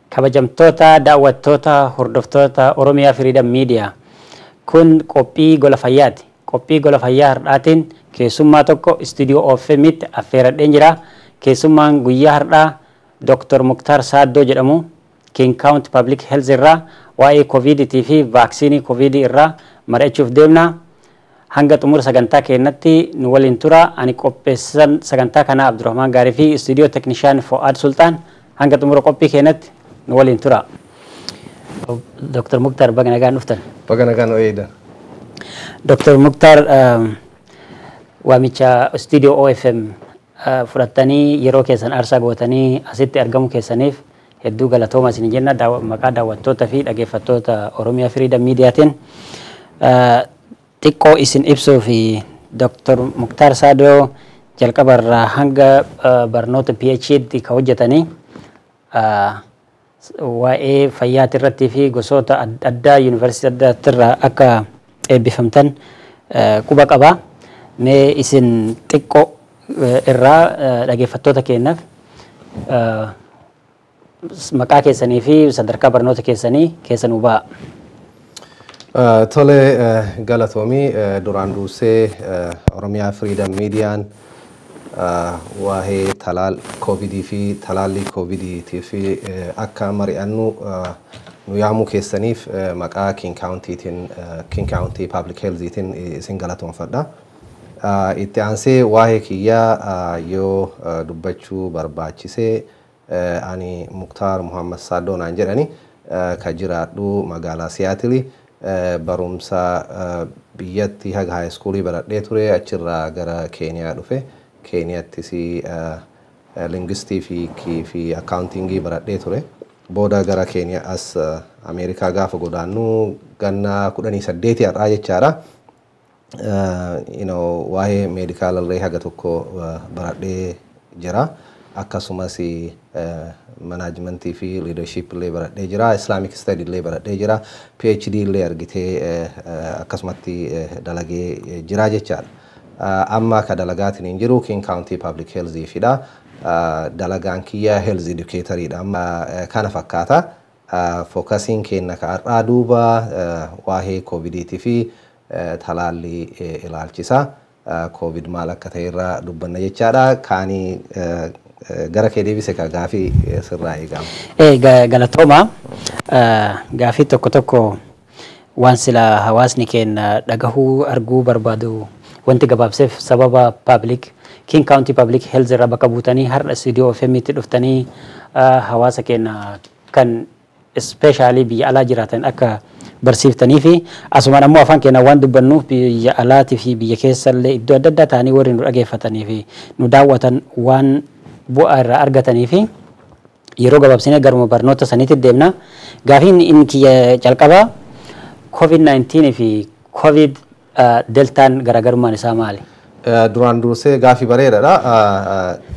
Kabajamtoota daawwattoota hordoftoota Oromiyaa Freedom Media, kun qophii gola fayyaati. Qophii gola fayyaa har'aatiin keessummaa tokko istuudiyoo OFM'tti affeeradheen jira. Keessummaan guyyaa har'aa Dr. Muktaar Saaddoo jedhamu, King County Public Health irraa waa'ee Coviditii fi vaaksiinii Covidii irraa mari'achuuf deemna. Hanga xumura sagantaa keenyatti nu waliin tura. Ani qopheessan sagantaa kanaa Abdurrahmaan Gaarii fi istuudiyoo teknishaan Fo'aad Sultaan, hanga xumura qophii keenyatti nu waliin tura. Dr. Muktaar, baga nagaan dhuftan. Baga nagaan ooyida. Dr. Muktaar, waamicha istuudiyoo OFM fudhattanii yeroo keessan aarsaa gootanii asitti argamu keessaniif hedduu galatooma isin jenna maqaa daawwattoota fi dhaggeeffattoota Oromiyaa Freedom Mediaatiin. Xiqqoo isin ibsuu fi Dr. Muktaar Saadoo jalqabarraa hanga barnoota PhD ka hojjetanii waa'ee fayyaati irratti fi gosoota adda addaa yuunivarsiitii adda addaarraa akka eebbifamtan quba qaba. Mee isin xiqqoo irraa dhaggeeffattoota keenyaaf maqaa keessanii fi sadarkaa barnoota keessanii keessa nu ba'a. Tole, galatoomii. Duraan dursee Oromiyaa Freedom Mediaan waa'ee talaal Covidii fi talaallii Covidiitii fi akka mari'annu nu yaamuu keessaniif maqaa King Countytiin, King County Public Healthiitiin isin galatoomfadha. Itti aansee waa'ee kiyyaa yoo dubbachuu barbaachisee, ani Muktaar Muhammad Saaddoo naan jedhani, ka jiraadhu magaalaa Siyaatili. Barumsa biyyatti haga high schoolii baradhee ture, achirraa gara Keeniyaa dhufe. Keeniyaattis linguistii fi accountingii baradhee ture. Booda gara Keeniyaa as Ameerikaa gaafa godaannu ganna 18 har'aa jechaadha. Waa'ee medicaalallee haga tokko baradhee jira. Akkasumas managementii fi leadership illee baradhee jira. Islamic study illee baradhee jira. PhD illee argitee akkasumatti dalagee jira jechaadha. Amma ka dalagaatiin hin jiru King County Public Health fidha. Dalagaan kiyya health educatoriidha. Kana fakkaata. Focusiin keenya ka har'aa duuba waa'ee Covidiitii fi talaallii ilaalchisa. Covid maal akka ta'e irraa dubbanna jechaadha. Kaanii gara kee deebise, ka gaafii sirraa eegama. Galatooma. Gaafii tokko tokko waan sila hawaasni keenya dhagahuu arguu barbaadu wanti gabaabseef sababa public King County Public Health irraa bakka buutanii har'a studio OFM'tti dhuftanii hawaasa keenya kan especially biyya alaa jiraatan akka barsiiftanii fi asumaan ammoo afaan keenya waan dubbannuuf biyya alaatii fi biyya keessallee iddoo adda addaa ta'anii warri nu dhageeffatanii fi nu daawwatan waan bu'aa irraa argatanii fi yeroo gabaabsinee garuma barnoota saniitti deemna. Gaafiin inni kiyya calqabaa, COVID-19 fi COVID deltaan garaagarummaan isaa maali? Duraan dursee gaafii bareedaadha.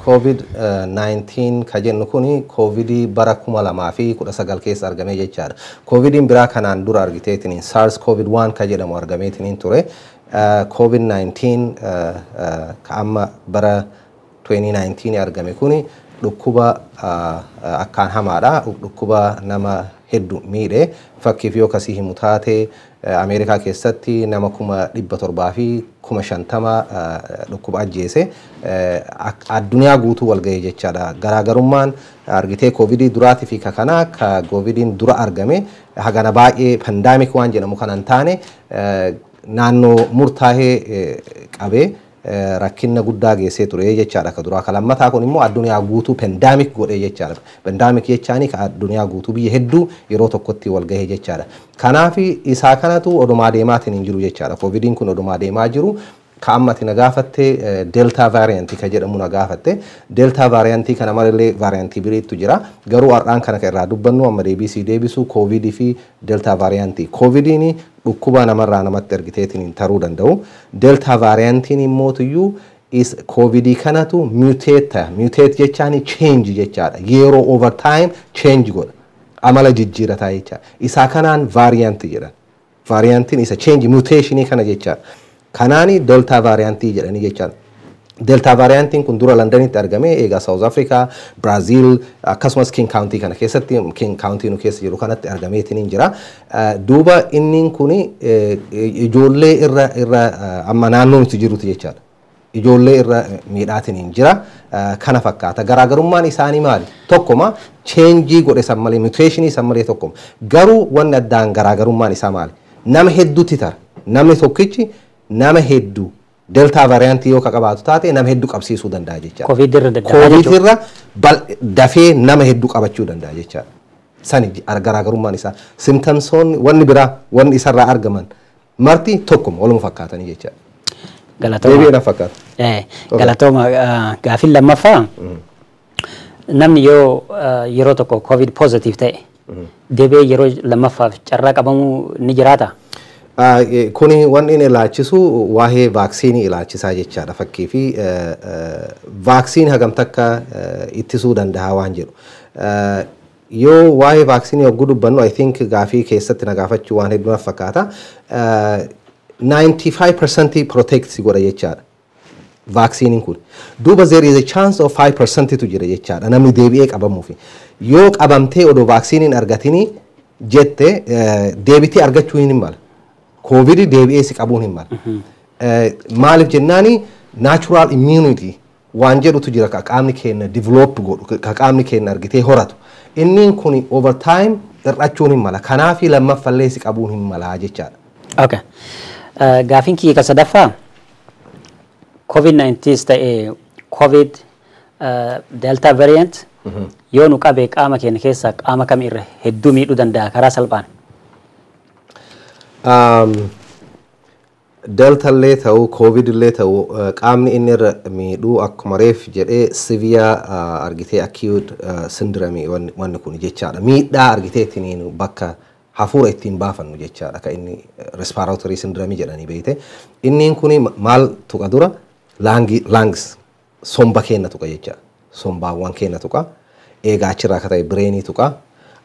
COVID-19 ka jennu kuni Covidii bara 2019 keessa argamee jechaadha. Covidiin biraa kanaan dura argiteetiin SARS COVID-1 ka jedhamu argameetiin ture. COVID-19 ka amma bara 2019 argame kuni dhukkuba akkaan hamaadha. Dhukkuba nama hedduu miidhe. Fakkiif yoo kasii himu taate, Ameerikaa keessatti nama 750,000 dhukkuba ajjeese, addunyaa guutuu wal ga'e jechaadha. Garaagarummaan argitee Covidii duraatii fi kanaa, ka Covidiin dura argame hagana baay'ee pandemic waan jedhamu kana hin taane, naannoo murtaa'ee qabee rakkinna guddaa geessee ture jechaadha ka duraa. Ka lammataa kun immoo addunyaa guutuu pandemic godhee jechaadha. Pandemic jechaani ka addunyaa guutuu biyya hedduu yeroo tokkotti wal gahee jechaadha. Kanaaf isaa kanatu odumaa deemaatiin hin jiru jechaadha. Covidiin kun odumaa deemaa jiru. Ka ammati na gaafatte Delta variantii ka jedhamu na gaafatte. Delta variantii kana malallee variantii biriitu jira. Garuu har'aan kana kan irraa dubbannu, amma deebisii deebisu, Covidii fi Delta variantii. Covidiin dhukkuba namarraa namatti ergiteetiin hin taruu danda'u. Delta variantiin immootuyyuu is Covidii kanatu mutate ta'a. Mutate jechaan change jechaadha. Yeroo over time change godha. Amala jijjiirataa jechaadha. Isaa kanaan variant jedhan. Variantiin isa change mutationii kana jechaadha. Kanaani Delta variantii jedhanii jechaadha. Delta variantiin kun dura Londonitti argame, egaa South Africa, Brazil, akkasumas King County kana keessatti, King County nu keessa jiru kanatti argameetiin hin jira. Duuba inni kun ijoollee irra amma naannoo nuti jirutu jechaadha. Ijoollee irra miidhaatiin hin jira. Kana fakkaata. Garaagarummaan isaanii maali? Tokkoma change godhe san malee, mutationii san malee tokkoma. Garuu wanni addaan garaagarummaan isaa maali? Nama hedduutti tara. Namni tokkichi nama hedduu Delta variantii yoo ka qabaatu taate nama hedduu qabsiisuu danda'a jechaadha. Covid irra daddafaa Covid jechuudha. Irra dafee nama hedduu qabachuu danda'a jechaadha. Sani garaagarummaan isaa. Symptomsoonni wanni biraa wanni isarraa argaman marti tokkuma, waluma fakkaatanii jechaadha. Galatooma. Deebi'ee na fakkaata. Galatooma. Gaaffiin lammaffaa, namni yoo yeroo tokko Covid positive ta'e deebi'ee yeroo lammaffaaf carraa qabamuu ni jiraata? Kuni wanni inni ilaalchisu waa'ee vaaksiinii ilaalchisaa jechaadha. Fakkii fi vaaksiin hagam takka ittisuu danda'a waan jedhu. Yoo waa'ee vaaksiinii yogguu dubbannu, I think gaafii keessatti na gaafachuu waan hedduu na fakkaata. 95% protect si godha jechaadha. Vaaksiiniin kun. Duuba there is a chance of 5% tu jira jechaadha namni deebi'ee qabamuufi. Yoo qabamtee odoo vaaksiiniin argatinii jette deebitee argachuu hin mala. Covid deebi'ee si qabuun hin mala. Maaliif jennaani, natural immunity waan jedhutu jira, ka qaamni keenya develop godhu, ka qaamni keenya argitee horatu. Inni kun over time hir'achuun hin mala. Kanaafi lammaffallee si qabuun hin mala jechaadha. Okay. Gaafiin kiyya ka sadaffaa, COVID-19 ta'ee COVID Delta variant yoo nu qabe qaama keenya keessaa qaama kam irra hedduu miidhuu danda'a karaa salphaan? Delta illee ta'uu, Covid illee ta'uu, qaamni inni irra miidhuu akkuma reef jedhee severe argitee acute syndrome wanni kun jechaadha. Miidhaa argitee ittiin bakka hafuura ittiin baafannu jechaadha, kan inni respiratory syndrome jedhanii beekte. Inni kun maal tuqa? Dura lungs, somba keenya tuqa jechaadha. Sombaawwan keenya tuqa. Eegaa achirraa akka ta'e brainii tuqa.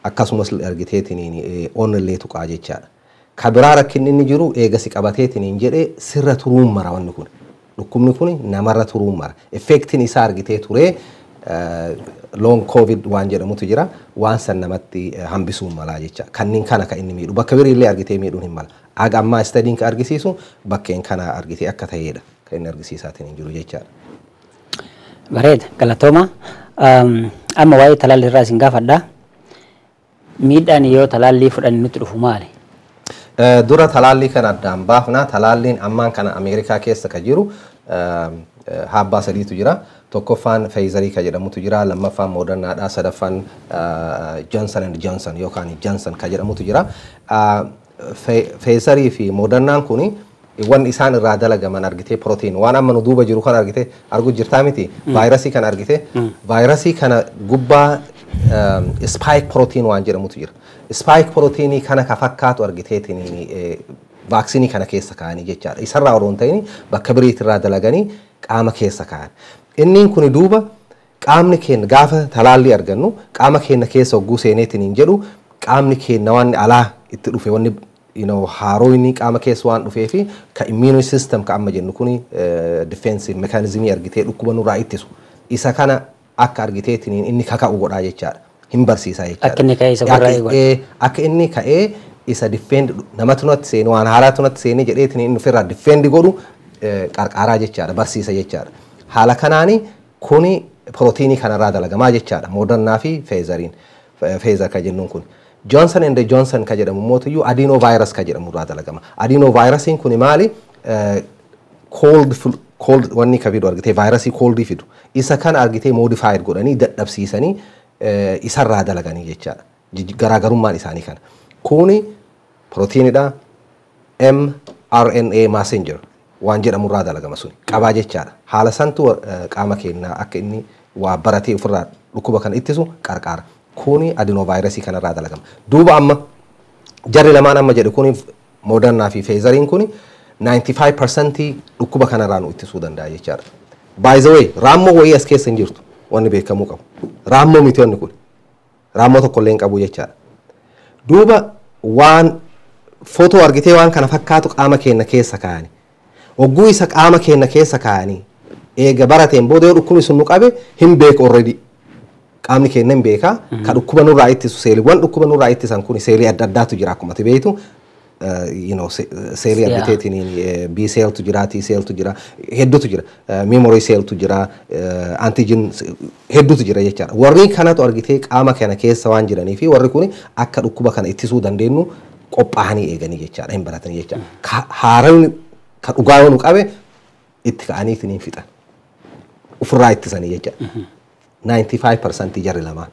Akkasumas argiteetiin onnellee tuqaa jechaadha. Ka biraa rakkinni inni jiru, eega si qabateetiin jedhee sirra turuun mara wanni kun. Dhukkubni kun namarra turuun mara. Effectiin isaa argitee turee long Covid waan jedhamutu jira. Waan san namatti hambisuun malaa jecha. Kanneen kana kan inni miidhu. Bakka biriillee argitee miidhuun hin mala. Aga ammaa studyiin kan argisiisu bakkeen kana argitee akka ta'edha. Kan inni argisiisaatiin hin jiru jechaadha. Bareeda, galatooma. Amma waa'ee talaallii irraa isin gaafadha. Miidhaan yoo talaallii fudhanne nutti dhufu maali? Dura talaallii kana addaan baafna. Talaalliin ammaan kana Ameerikaa keessa ka jiru haabbaa sadiitu jira. Tokkoffaan Pfizerii ka jedhamutu jira. Lammaffaan Modernaadha. Sadaffaan Johnson and Johnson yookaan Johnson ka jedhamutu jira. Pfizerii fi Modernaan kuni wanni isaan irraa dalagaman argitee protein waan amma nu duuba jiru kan argitee argu jirtaa miti, vaayirasii kana argitee, vaayirasii kana gubbaa spike protein waan jedhamutu jira. Spike proteinii kana ka fakkaatu argiteetiin vaaksiinii kana keessa kaa'anii jechaadha. Isarraa odoo hin ta'in bakka biriitirraa dalaganii qaama keessa kaa'an. Inni kun duuba qaamni keenya gaafa talaallii argannu qaama keenya keessa hogguu seeneetiin hin jedhu, qaamni keenya waan alaa itti dhufe, wanni haarooyni qaama keessa waan dhufee fi ka immune system ka amma jennu kuni defensive mechanismii argitee dhukkuba nurraa ittisu. Isa kana akka argiteetiin inni kaka'u godhaa jechaadha. Hin barsiisaa jechaadha. Akka inni ka'ee isa ofirraa eegu. Akka inni ka'ee isa defend, namatu natti seene, waan haaraatu natti seene jedheetiin inni ofirraa defend godhu qarqaaraa jechaadha, barsiisa jechaadha. Haala kanaani kuni pirootiinii kanarraa dalagamaa jechaadha. Modernaa fi Pfizeriin. Pfizer ka jennuun kun. Johnson and Johnson ka jedhamu mootiyyuu adenovirus ka jedhamu irraa dalagama. Adenovirusiin kuni maali? Cold wanni ka fidu argitee vaayirasii coldii fidu. Isa kana argitee modified godhanii dadhabsiisanii isarraa dalaganii jechaadha. Garaagarummaan isaanii kana. Kuni pirootiinidha. mRNA messenger waan jedhamu irraa dalagama suni qabaa jechaadha. Haala santu qaama keenyaa akka inni waa baratee ofirraa dhukkuba kana ittisu qarqaara. Kuni adenovirusii kanarraa dalagama. Duuba amma jarri lamaan amma jedhu kuni, Modernaa fi Pfizeriin kuni, 95% dhukkuba kanarraa nu ittisuu danda'a jechaadha. By the way, raammoo wayii as keessa hin jirtu, wanni beekamuu qabu. Raammoo miti wanni kun. Raammoo tokkollee hin qabu jechaadha. Duuba waan footoo argitee waan kana fakkaatu qaama keenya keessa kaa'ani. Hogguu isa qaama keenya keessa kaa'anii eega barateen booda yoo dhukkubni sun nu qabe hin beeku already. Qaamni keenya hin beekaa. Ka dhukkuba nurraa ittisu, seeliiwwan dhukkuba nurraa ittisan kun seelii adda addaatu jira akkuma ati beektu. Seelii argiteetiin B celltu jira, T celltu jira, hedduutu jira. Memory celltu jira, antigen hedduutu jira jechaadha. Warri kanatu argitee qaama kana keessa waan jiranii fi warri kun akka dhukkuba kana ittisuu dandeenyu qophaa'anii eeganii jechaadha, hin baratanii jechaadha. Haaraan ka dhugaa yoo nu qabe itti ka'anii ittiin fixan. Ofirraa ittisanii jechaadha. 95% jarri lamaan.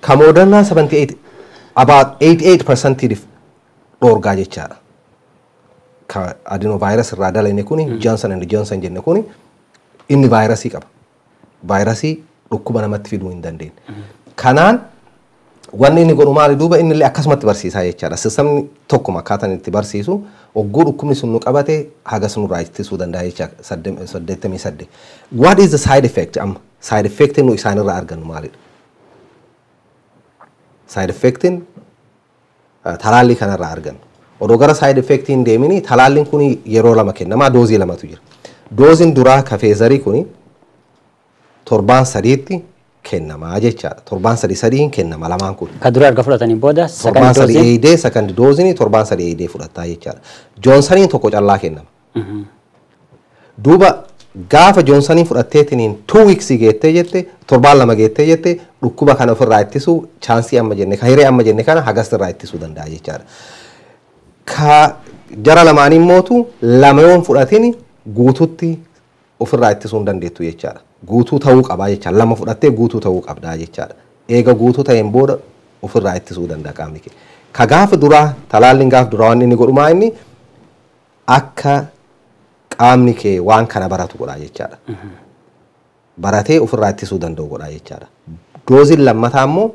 Ka Moderna 78, about 88% dhoorgaa jechaadha. Ka adenovirus irraa dalane kuni, Johnson and Johnson jenne kuni, inni vaayirasii qaba. Vaayirasii dhukkuba namatti fiduu hin dandeenye. Kanaan wanni inni godhu maali duuba? Inni illee akkasumatti barsiisaa jechaadha. Sistamni tokkuma akkaataan itti barsiisu, ogguu dhukkubni sun nu qabate hagas nurraa ittisuu danda'a jecha 88. What is the side effect amma? Side effect nu isaanirraa argannu maalidha? Side effectin talaallii kanarraa argannu. Odoo gara side effect hin deemini, talaalliin kun yeroo lama kennamaa, doozii lamatu jira. Dooziin duraa ka Pfizerii kuni torbaan 3tti kennamaa jechaadha. Torbaan sadii sadiin kennama lamaan kun. Ka dura erga fudhatanii booda torbaan 3 eeyidee second doozinii torbaan 3 eeyidee fudhattaa jechaadha. Johnsoniin tokko callaa kennama. Duuba gaafa Johnsoniin fudhatteetiniin 2 weeks geettee jette, torbaan 2 geettee jette, dhukkuba kana ofirraa ittisuu chance amma jenne ka hiree amma jenne kana hagas irraa ittisuu danda'a jechaadha. Ka jara lamaanii mootu lama yoon fudhatin guututti ofirraa ittisuu hin dandeettu jechaadha. Guutuu ta'uu qabaa jechaadha. Lama fudhattee guutuu ta'uu qabdaa jechaadha. Eega guutuu ta'een booda ofirraa ittisuu danda'a qaamni kee. Ka gaafa duraa, talaalliin gaafa duraa wanni inni godhumaa inni akka qaamni kee waan kana baratu godhaa jechaadha. Baratee ofirraa ittisuu danda'u godhaa jechaadha. Dooziin lammataa immoo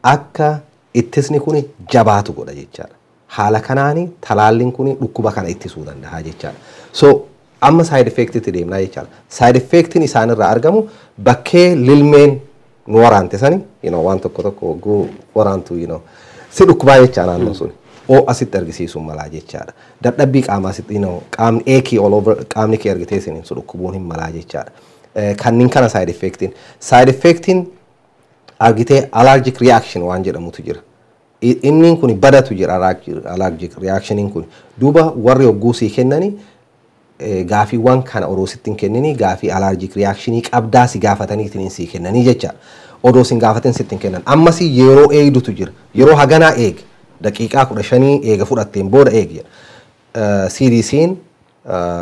akka ittisni kun jabaatu godha jechaadha. Haala kanaani talaalliin kun dhukkuba kana ittisuu danda'a jechaadha. So amma side effectitti deemnaa jechaadha. Side effectiin isaanirraa argamu bakkee lilmeen nu waraante sani, waan tokko tokko hogguu waraantu si dhukkubaa jechaa naannoon suni. Ho'a sitti argisiisuu malaa jechaadha. Dadhabbii qaamaa sitti, qaamni ache all over qaamni kee argitee siniin su dhukkubuun hin malaa jechaadha. Kanneen kana side effectiin. Side effectiin argitee allergic reaction waan jedhamutu jira. Inni kun badatu jira, allergic reactioniin kun. Duuba warri hogguu sii kennani gaafiiwwan kana odoo sitti hin kennini gaafii allergic reactionii qabdaa si gaafataniitiin sii kennanii jecha. Odoo sin gaafatin sitti hin kennan. Ammasii yeroo eegdutu jira. Yeroo haganaa eeg. Daqiiqaa 15 eega fudhatteen booda eeg jedha. CDC'n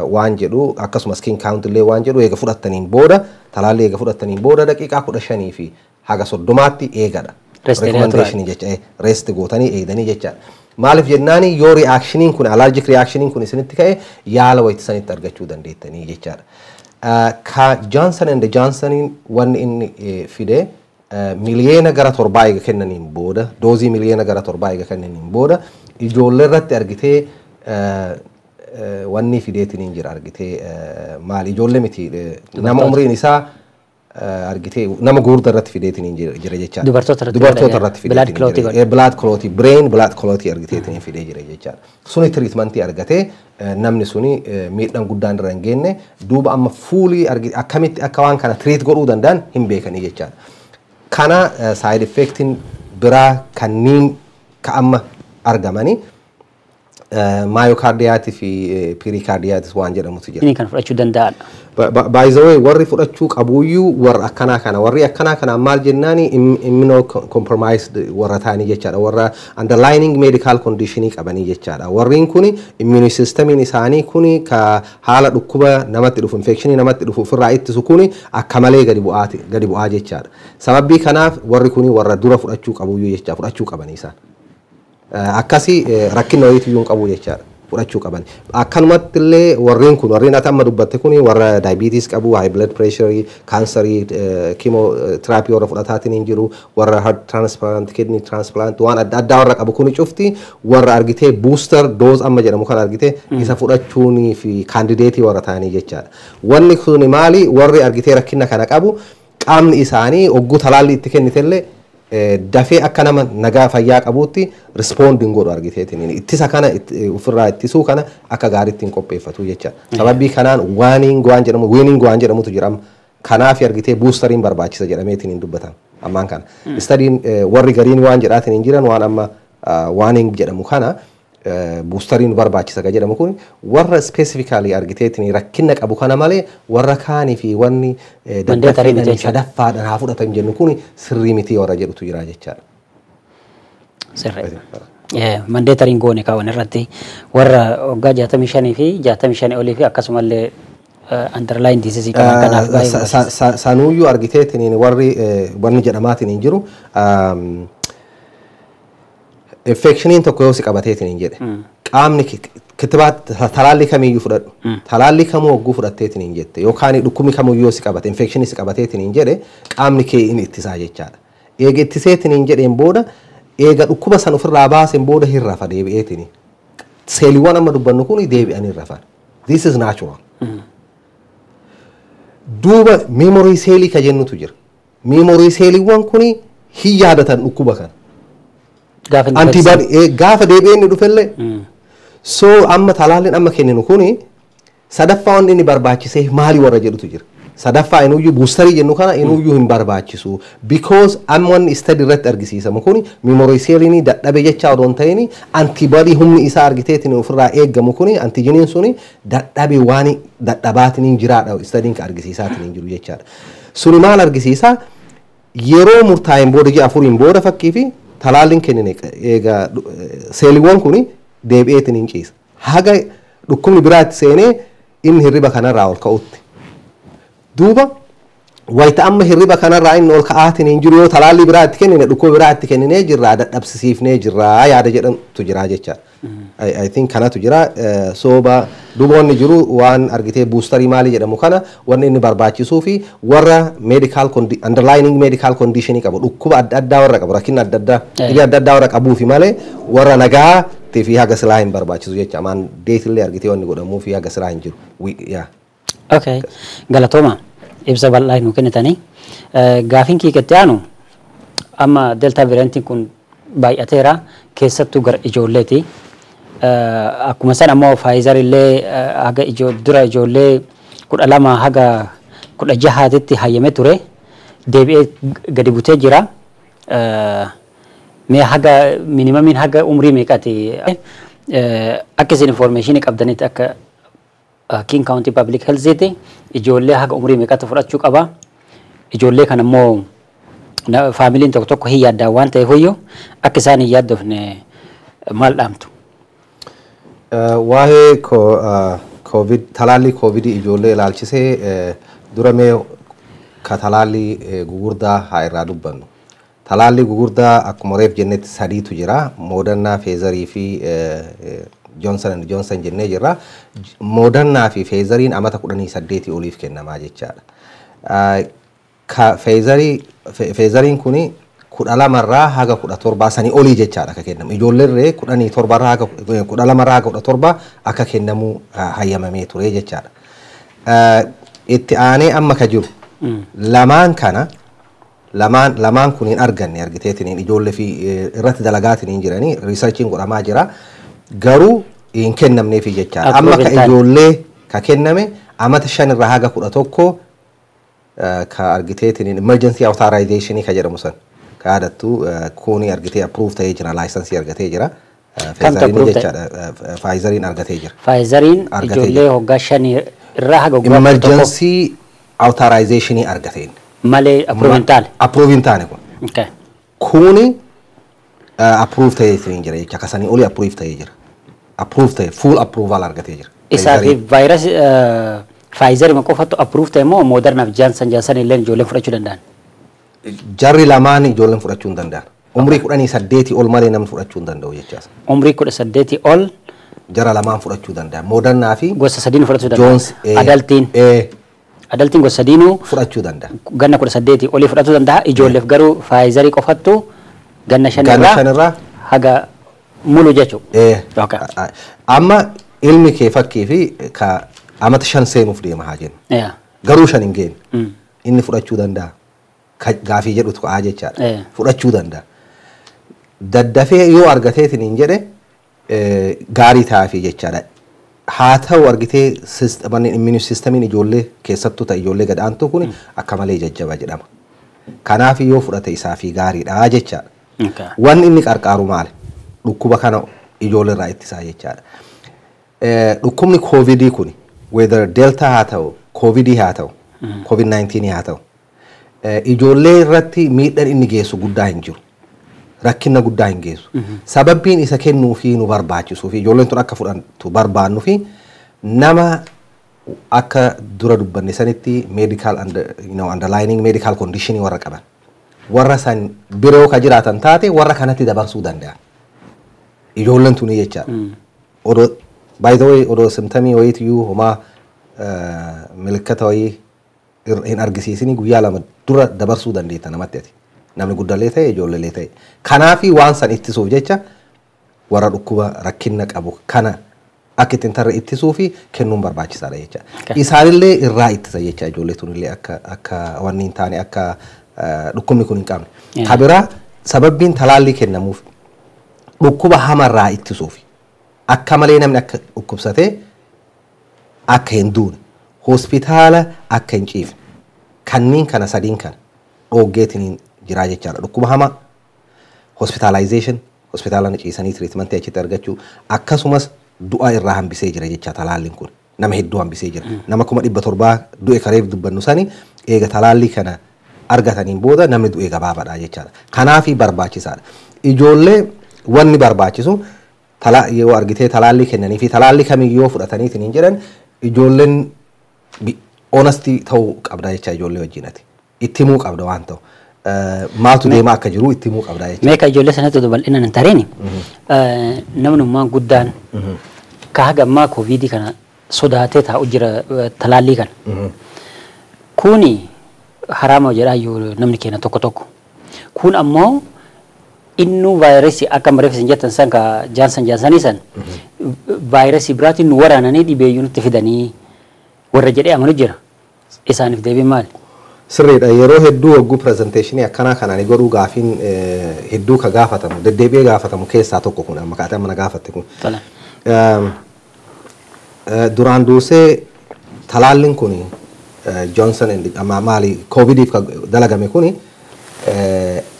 waan jedhu, akkasumas King County illee waan jedhu, eega fudhattaniin booda, talaallii eega fudhattaniin booda daqiiqaa 15 fi haga 30tti eegadha. Recommendation jecha rest gootanii eegdanii jechaadha. Maaliif jennaani, yoo reactioniin kun, allergic reactioniin kun isinitti ka'e, yaala wayita sanitti argachuu dandeettanii jechaadha. Ka Johnson and Johnsoniin wanni inni fide, 7 miliyoona eega kennaniin booda, doozii 7 miliyoona eega kennaniin booda, ijoollee irratti argitee wanni fideetiin jira. Argitee maali, ijoollee miti, nama umriin isaa argitee nama gurguddaa irratti fideetiin jira jechaadha. Dubartoota irratti. Dubartoota irratti fideetiin jira. Blood clot, brain blood clot argiteetiin fidee jira jechaadha. Suni treatmentii argatee namni suni miidhaan guddaan irra hin geenne. Duuba amma fuulii akkamitti akka waan kana treat godhuu danda'an hin beekanii jechaadha. Kana side effectiin biraa kanneen ka amma argamanii myocarditis fi pericarditis waan jedhamutu jira. Inni kan fudhachuu danda'adha. By the way, warri fudhachuu qabuyyuu warra akkanaa kana. Warri akkanaa kana maal jennaani, immunocompromised warra ta'anii jechaadha. Warra underlying medical conditionii qabanii jechaadha. Warreen kuni immune systemiin isaanii kuni ka haala dhukkuba namatti dhufu, infectionii namatti dhufu ofirraa ittisu kuni akka malee gadi bu'aa jechaadha. Sababii kanaaf warri kuni warra dura fudhachuu qabuyyuu jecha fudhachuu qabanii isaan. Akkasii rakkina wayiitu hin qabu jechaadha. Fudhachuu qaban. Akkanumatti illee warreen kun, warreen ati amma dubbatte kun, warra diabetes qabu, high blood pressure, kaansarii, chemotherapy warra fudhataatiin hin jiru, warra heart transplant, kidney transplant waan adda addaa warra qabu kuni cufti warra argitee booster dose amma jedhamu kan argitee isa fudhachuunii fi candidateii warra ta'anii jechaadha. Wanni kun maali, warri argitee rakkina kana qabu qaamni isaanii ogguu talaalli itti kennitellee Dafee akka nama nagaa fayyaa qabuutti respond hin godhu argiteetiin, ittisa kana ofirraa ittisuu kana akka gaariitti hin qopheeffatu jecha. Sababii kanaan waning waan jedhamu, waning waan jedhamutu jira. Kanaaf argitee boosteriin barbaachisa jedhameetiin hin dubbatan ammaan kana. Studyiin warri gariin waan jedhaatiin hin jiran, waan amma waning jedhamu kana, boosteriin barbaachisa ka jedhamu kun warra specifically argiteetiin rakkina qabu kana malee, warra kaanii fi wanni mandatory sadaffaadhaan haa fudhatan jennu kun sirrii miti warra jedhutu jira jechaadha. Sirrii. Mandatoryiin goone kaawwan irratti warra waggaa 65 fi 65 olii fi akkasumallee underlying disease qaban kanaaf baay'ee. Sanuuyyuu argiteetiin warri wanni jedhamaatiin hin jiru. Infectioniin tokko yoo si qabateetiin hin jedhe, qaamni kittibaat talaallii kamiyyuu fudhadhu, talaallii kamuu hogguu fudhatteetiin hin jette, yookaan dhukkubni kamiyyuu yoo si qabate, infectionii si qabateetiin hin jedhe, qaamni kee inni ittisaa jechaadha. Eega ittiseetiin hin jedheen booda, eega dhukkuba san ofirraa baaseen booda hin rafa deebi'eetiin. Seeliiwwan amma dubbannu kun deebi'anii rafan. This is natural. Duuba memory cellii ka jennutu jira. Memory celliiwwan kun hin yaadatan dhukkuba kana. Gaafa Antibody gaafa deebi'ee inni dhufellee. So amma talaalliin amma kenninu kuni sadaffaa wanni inni barbaachisee maali warra jedhutu jira. Sadaffaa inuyyuu boosterii jennu kana inuyyuu hin barbaachisu. Because amma wanni study irratti argisiisamu kuni memory celliin dadhabe jecha odoo hin ta'in, antibody humni isaa argiteetiin ofirraa eeggamu kuni, antigeniin suni dadhabe, waan dadhabaatiin jiraadha studyiin ka argisiisaatiin jiru jechaadha. Suni maal argisiisaa? Yeroo murtaa'een booda, ji'a 4n booda fakkii fi talaalliin kennine, egaa seeliiwwan kuni deebi'eetiin hin ciisa. Haga dhukkubni biraatti seenee inni hirriba kanarraa ol ka'utti. Duuba wayita amma hirriba kanarraa inni ol ka'aatiin hin jiru, yoo talaallii biraatti kennine dhukkuba biraatti kenninee jirraa, dadhabsisiifnee jirraa yaada jedhamtu jira jechaadha. I think kanatu jira. Sooba duuba wanni jiru, waan argitee boosterii maalii jedhamu kana, wanni inni barbaachisuu fi warra medical underlying medical condition qabu, dhukkuba adda addaa warra qabu, rakkina adda addaa, dhibee adda addaa warra qabuu fi malee warra nagaa fi haga silaa hin barbaachisu jecha. Mandateillee argitee wanni godhamuu fi haga silaa hin jiru. Yeah. Okay. Galatooma, ibsa bal'aa nu kennitanii. Gaafiin kiiketti aanu, amma delta variantiin kun baay'ateera, keessattuu gara ijoolleeti. Akkuma san ammoo Pfizer illee haga dura ijoollee 12 haga 16tti hayyamee ture, deebi'ee gadi butee jira. Mee haga minimumiin haga umrii meeqaati? Akka isin information qabdanitti, akka King County Public Health, ijoollee haga umrii meeqatti fudhachuu qaba? Ijoollee kana immoo familyiin tokko tokko hin yaaddaan waan ta'eef, iyyuu akka isaan hin yaaddofne maal dhaamtu? Waa'ee COVID, talaallii COVIDii ijoollee ilaalchisee, dura mee ka talaallii gugurdaa haa irraa dubbannu. Talaallii gugurdaa akkuma reef jennetti sadiitu jira. Moderna, Pfizerii fi Johnson and Johnson jennee jirra. Modernaa fi Pfizeriin amata 18 oliif kennamaa jechaadha. Ka Pfizeriin kuni 12rraa haga 17 sanii olii jechaadha akka kennamu. Ijoolleerree 17rraa haga 12rraa haga 17 akka kennamu hayyamamee ture jechaadha. Itti aanee amma ka jiru lamaan kana, lamaan kun hin arganne argiteetiin, ijoollee fi irratti dalagaatiin hin jiranii, researchiin godhamaa jira. Garuu hin kennamneefi jechaadha. Amma ka ijoollee ka kenname amata 5rraa haga 11 ka argiteetiin emergency authorization ka jedhamu san ka yaadattu kuni argitee approve ta'ee jira, licenseii argatee jira. Kamtu Pfizeriin jechaadha. Pfizeriin argatee jira. Pfizeriin ijoollee waggaa 5 irraa haga waggaa 11 Emergency authorization argateen. Malee approve hin taane. Approve hin taane kun. Kuni approve ta'ee jira jecha, akkasanii olii approve ta'ee jira. Approve ta'e, full approval argatee jira. Isaa fi vaayirasii Pfizerii qofatu approve ta'e moo Modernaaf Johnson illee ijoolleen fudhachuu danda'an? Jarri lamaan ijoolleen fudhachuu hin danda'an. Umrii 18 ol malee namni fudhachuu hin danda'u jechaas. Umrii 18 ol. Jara lamaan fudhachuu danda'a. Modernaa fi Gosa sadiin fudhachuu danda'a. Jones. Adultiin. Adultiin gosa sadiinuu fudhachuu danda'a. Ganna 18 olii fudhachuu danda'a. Ijoolleef garuu Pfizerii qofattu ganna Ganna 5rraa 5rraa haga mulu jechuudha. Amma ilmi kee fakkii fi ka amata 5 seenuuf deema haa jennu. Garuu 5 hin geenye. Inni fudhachuu danda'a. Gaafii jedhutu ka'aa jechaadha. Fudhachuu danda'a. Daddafee yoo argateetiin hin jedhe gaarii ta'aafii jechaadha. Haa ta'u, argitee, immune systemiin ijoollee keessattuu ta'e ijoollee gad-aantuu kun akka malee jajjaba jedhama. Kanaaf yoo fudhate isaafii gaariidha jechaadha. Wanni inni qarqaaru maali? Dhukkuba kana ijoollee irraa ittisaa jechaadha. Dhukkubni koovidii kun, whether delta haa ta'u, koovidii haa ta'u, COVID-19 haa ta'u, ijoollee irratti miidhaan inni geessu guddaa hin jiru. Rakkina guddaa hin geessu. Sababbiin isa kennuu fi nu barbaachisuu fi ijoolleen tun akka fudhantu barbaannu fi nama akka dura dubbanne sanitti medical underlying medical condition warra qaban. Warra san biroo ka jiraatan taate warra kanatti dabarsuu danda'an. Ijoolleen tuni jechaadha. Odoo, by the way, odoo symptomii wayiitiyyuu homaa milikkata wayii hin argisiisini guyyaa 2 dura dabarsuu dandeetta namatti ati. Namni guddallee ta'e, ijoolleellee ta'e. Kanaafi waan san ittisuuf jecha warra dhukkuba rakkina qabu kana akka ittiin tarre ittisuu fi kennuun barbaachisaadha jecha. Isaanillee irraa ittisa jecha, ijoollee tunillee akka wanni hin taane, akka dhukkubni kun hin qabne. Ka biraa, sababbiin talaallii kennamuuf dhukkuba hamarraa ittisuuf, akka malee namni akka dhukkubsatee akka hin duune, hospitaala akka hin ciifne, kanneen kana sadiin kana dhooggeetiin jiraa jechaadha. Dhukkuba hamaa, hospitalization, hospitaala ciisanii treatmentii achitti argachuu, akkasumas du'a irraa hambisee jira jecha talaalliin kun. Nama hedduu hambisee jira. Nama 700,000 du'e kareef dubbannu sani eega talaallii kana argataniin booda namni du'e gabaabaadha jechaadha. Kanaafi barbaachisaadha. Ijoollee wanni barbaachisu yoo argitee talaallii kennanii fi talaallii kamiyyoo fudhataniitiin hin jedhan, ijoolleen honesty ta'uu qabda jecha ijoollee wajjinati. Itti himuu qabda waan ta'u. Maaltu deemaa akka jiru itti himuu qabda jecha. Meeqa ijoollee sanatti odoo bal'inaan hin tareeni, namnummaan guddaan ka haga ammaa kooviidii kana sodaatee taa'u jira talaallii kana. Kuni haraama jedhaa yoo namni keenya tokko tokko. Kun ammoo innuu vaayirasii akka mareef isin jettan san ka Johnson Johnsonii san vaayirasii biraatiin nu waraananii dhibeeyyuu nutti fidanii warra jedhee amanu jira. Isaaniif deebiin maali? Sirriidha. Yeroo hedduu hogguu presentationii akkanaa kanaan godhuu gaafiin hedduu ka gaafatamu, deddeebi'ee gaafatamu keessaa tokko kun amma kaatee amma na gaafatte kun. Duraan dursee talaalliin kun Johnson and maali Covidiif ka dalagame kun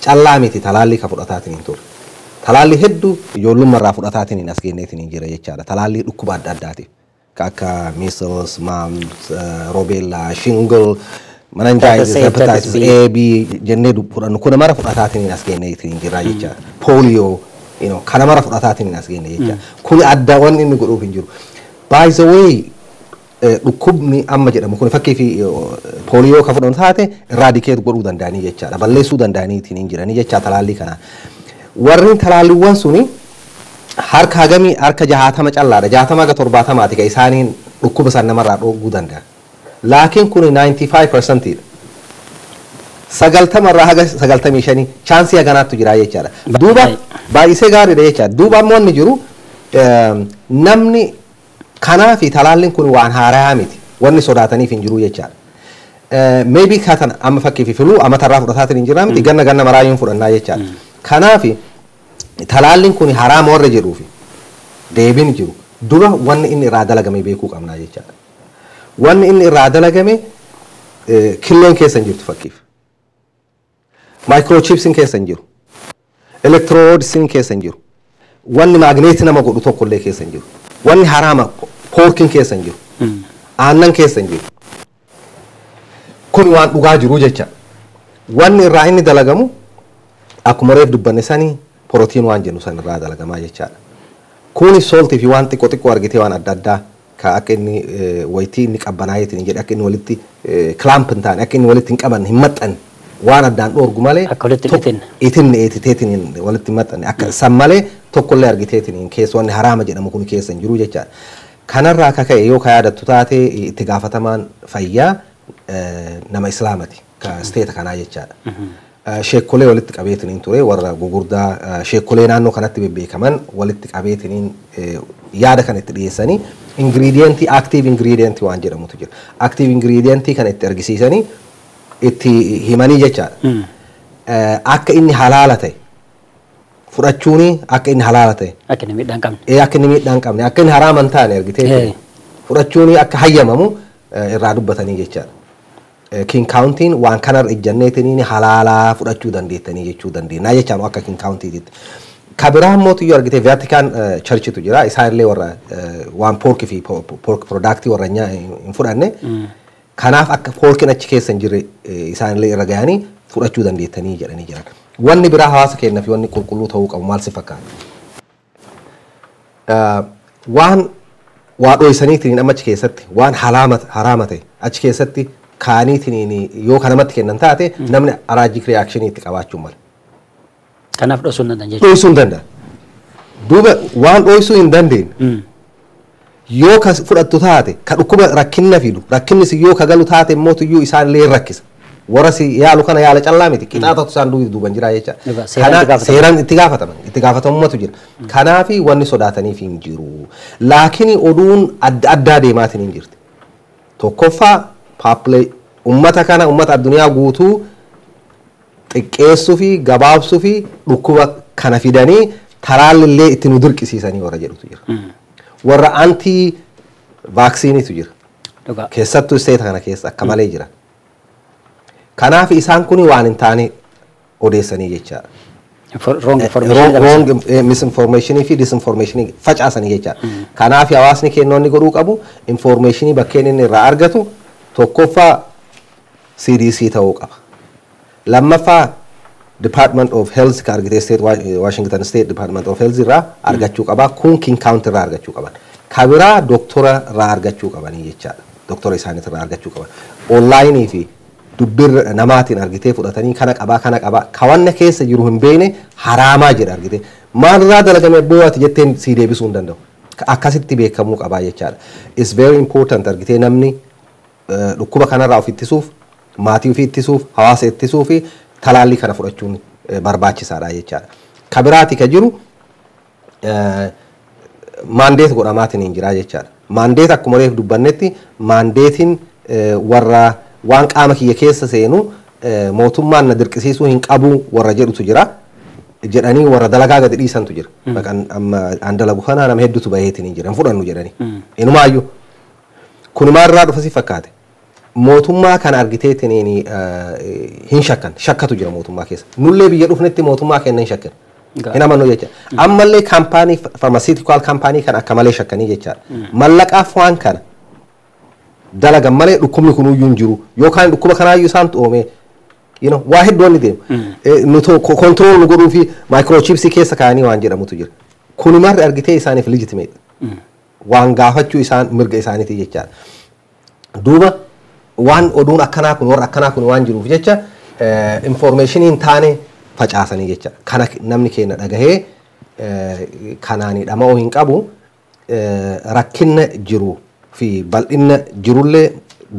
callaa miti, talaallii ka fudhataatiin hin ture. Talaallii hedduu ijoollummaa fudhataatiin as genneetiin jira jechaadha. Talaallii dhukkuba adda addaatiif. Ka akka measles, mumps, rubella, shingle, meningitis, hepatitis A, B jennee fudhannu kuna mara fudhataatiin as genneetiin jira jechaadha. Polio, kana mara fudhataatiin as genne jechaadha. Kuni adda wanni inni godhuuf hin jiru. By the way, dhukkubni amma jedhamu kun fakkii fi pooliyoo ka fudhannu taate eradicate godhuu danda'anii jechaadha. Balleessuu danda'aniitiin hin jiranii jecha talaallii kana. Warreen talaalliiwwan suni harka hagamii? Harka 60 callaadha. 60 ga 70ti ka isaaniin dhukkuba san namarraa dhooguu danda'a. Laakiin kun 95% dha. 90 irraa haga 95 chanceii haganaattu jira jechaadha. Duuba baay'isee gaariidha jechaadha. Duuba ammoo inni jiru namni kanaa fi talaalliin kun waan haaraa miti. Wanni sodaataniif hin jiru jechaadha. Maybe kaatan amma fakkii fi filuu amatarraa fudhataatiin hin jirraa miti, ganna ganna maraayyuun fudhannaa jechaadha. Kanaaf talaalliin kun haraama warra jedhuufi deebiin jiru dura wanni inni irraa dalagame beekuu qabnaa jechaadha. Wanni inni irraa dalagame killeen keessa hin jirtu fakkiif. Microchipsiin keessa hin jiru. Electrodesiin keessa hin jiru. Wanni magnetii nama godhu tokkollee keessa hin jiru. Wanni haraama porkiin keessa hin jiru. Aannan keessa hin jiru. Kun waan dhugaa jiru jecha. Wanni irraa inni dalagamu akkuma reef dubbanne sanii protein waan jennu san irraa dalagamaa jechaadha. Kuni saltii fi waan xiqqoo xiqqoo argitee waan adda addaa ka akka inni wayitii inni qabbanaa'eetiin jedhe akka inni walitti clump hin taane, akka inni walitti hin qabanne, hin maxxanne, waan addaan dhoorgu malee. Akka walitti hin itinne. Itinne ititeetiin walitti hin maxxanne akka san malee tokkollee argiteetiin keessa wanni haraama jedhamu kun keessa hin jiru jechaadha. Kanarraa akka ka'e yoo ka yaadattu taate itti gaafatamaan fayyaa nama islaamati ka stateta kanaa jechaadha. Sheekolee walitti qabeetiniin ture, warra gugurdaa sheekolee naannoo kanatti bebbeekaman walitti qabeetiniin yaada kan itti dhiyeessanii ingredientii, active ingredientii waan jedhamutu jira. Active ingredientii kan itti argisiisanii Itti himanii jechaadha. Akka inni halaala ta'e fudhachuuni, akka inni halaala ta'e. Akka inni miidhaa hin qabne. Akka inni miidhaa hin qabne, akka inni haraama hin taane argitee fudhachuuni akka hayyamamu irraa dubbatanii jechaadha. King County'n waan kanarra ejjanneetiniin halaalaa fudhachuu dandeettanii jechuu dandeenya jechaan akka King County'titti. Ka biraa immoo iyyuu argitee Vatican Churchitu jira, isaan illee warra waan pork fi pork product warra hin fudhanne. Kanaaf akka porkiin achi keessa hin jirre isaan illee irra gahanii fudhachuu dandeettanii jedhanii jiran. Wanni biraa hawaasa keenyaa fi wanni qulqulluu ta'uu qabu maal si fakkaata? Waan waa dhoysaniitiin amma achi keessatti waan haraama ta'e achi keessatti kaaniitiin yoo kanamatti kennan taate, namni allergic reaction itti qabaachuu mala. Kanaaf dhoosuu hin danda'an jechuudha. Dhoysuu hin danda'an. Duuba waan dhoysuu hin dandeenye yoo ka fudhattu taate, ka dhukkuba rakkinna fidu, rakkinnis yoo ka galu taate immoo iyyuu isaan illee rakkisa. Warra si yaalu kana yaala callaa miti, qixaaxatu isaan duuban jira jecha. Seeraan itti gaafataman, itti gaafatamummaatu jira. Kanaafi wanni sodaataniif hin jiru. Laakiin oduun adda addaa deemaatiin hin jirti. Tokkoffaa, paappilee ummata kana, ummata addunyaa guutuu xiqqeessuu fi gabaabsuu fi dhukkuba kana fidanii talaallillee itti nu dirqisiisanii warra jedhutu jira. Warra anti vaccineiitu jira. Keessattuu state kana keessa akka malee jira. Kanaaf isaan kun waan hin taane odeessanii jechaadha. Wrong information. Wrong misinformationii fi disinformationii facaasanii jechaadha. Kanaaf hawaasni kennoonni godhuu qabu, informationii bakkeen inni irraa argatu, tokkoffaa CDC ta'uu qaba. Lammaffaa, Department of Health ka argitee State Washington State Department of Health irraa argachuu qaba. Kun King County irraa argachuu qaban. Ka biraa doktora irraa argachuu qabanii jechaadha. Doktora isaaniit irraa argachuu qaban. Onlineii fi dubbirra namaatiin argitee fudhatanii kana qabaa kana qabaa kawanna keessa jiru hin beekne haraamaa jedha argitee. Maalirraa dalagame abboo jetteen sii deebisuu hin danda'u. Akkasitti beekamuu qabaa jechaadha. It's very important argitee namni dhukkuba kanarraa of ittisuuf, maatii ofii ittisuuf, hawaasa ittisuu fi talaallii kana fudhachuun barbaachisaadha jechaadha. Ka biraati ka jiru mandate godhamaatiin hin jiraa jechaadha. Mandate akkuma reef dubbannetti mandateiin warra waan qaama kiyya keessa seenu mootummaan na dirqisiisuu hin qabu warra jedhutu jira. Jedhanii warra dalagaa gadi dhiisantu jira. Maqaan amma an dalagu kana nama hedduutu baheetiin hin jira. Hin fudhannu jedhanii. Inumaayyuu. Kunumaarraa dhufa si fakkaate. Mootummaa kana argiteetiin hin shakkan, shakkatu jira mootummaa keessa. Nullee biyya dhufnetti mootummaa kenna hin shakkan. Hin amannu jecha. Ammallee kaampaanii pharmaceutical kaampaanii kan akka malee shakkanii jechaadha. Mallaqaaf waan kana dalagan malee dhukkubni kunuyyuu hin jiru yookaan dhukkuba kanaayyuu isaan oomee waa hedduu inni deemu. Nu control nu godhuu fi microchipsii keessa kaa'anii waan jedhamutu jira. Kuni marri argitee isaaniif legitimate. Waan gaafachuu isaan mirga isaaniiti jechaadha. Duuba waan oduun akkanaa kun, warra akkanaa kun waan jiruuf jecha informationii hin taane facaasanii jecha. Kana namni keenya dhagahee kanaanii dhama'uu hin qabu, rakkinna jiru fi bal'inna jirullee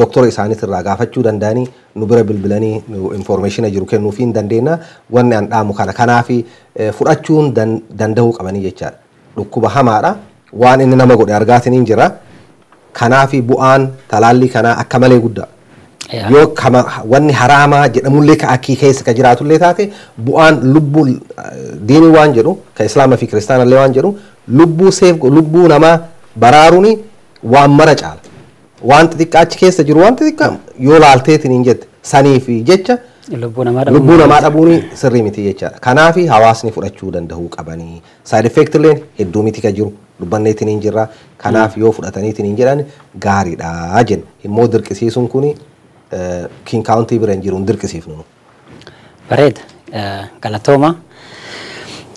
doktora isaaniitirraa gaafachuu danda'anii, nu bira bilbilanii nu informationa jiru kennuufii hin dandeenya. Wanni an dhaamu kana, kanaafi fudhachuun danda'uu qabanii jechaadha. Dhukkuba hamaadha, waan inni nama godhe argaatiin hin jira. Kanaafi bu'aan talaallii kanaa akka malee guddaa. Yoo kama wanni haraamaa jedhamullee ka akkii keessa ka jiraatullee taate, bu'aan lubbuu diinii waan jedhu, ka islaama fi kiristaanallee waan jedhu, lubbuu seef lubbuu namaa baraaruuni waan mara caala. Waan xixiqqaa achi keessa jiru, waan xixiqqaa yoo laalteetiin hin jette sanii fi jecha lubbuu namaa dhabuun lubbuu namaa dhabuun sirrii miti jechaadha. Kanaafi hawaasni fudhachuu danda'uu qabanii. Side effect illee hedduu miti ka jiru dubbanneetiin hin jirra. Kanaaf yoo fudhataniitiin hin jedhan gaariidha jenna. Immoo dirqisiisuun kuni King County bira hin jiru, hin dirqisiifnu. Bareeda. Galatooma.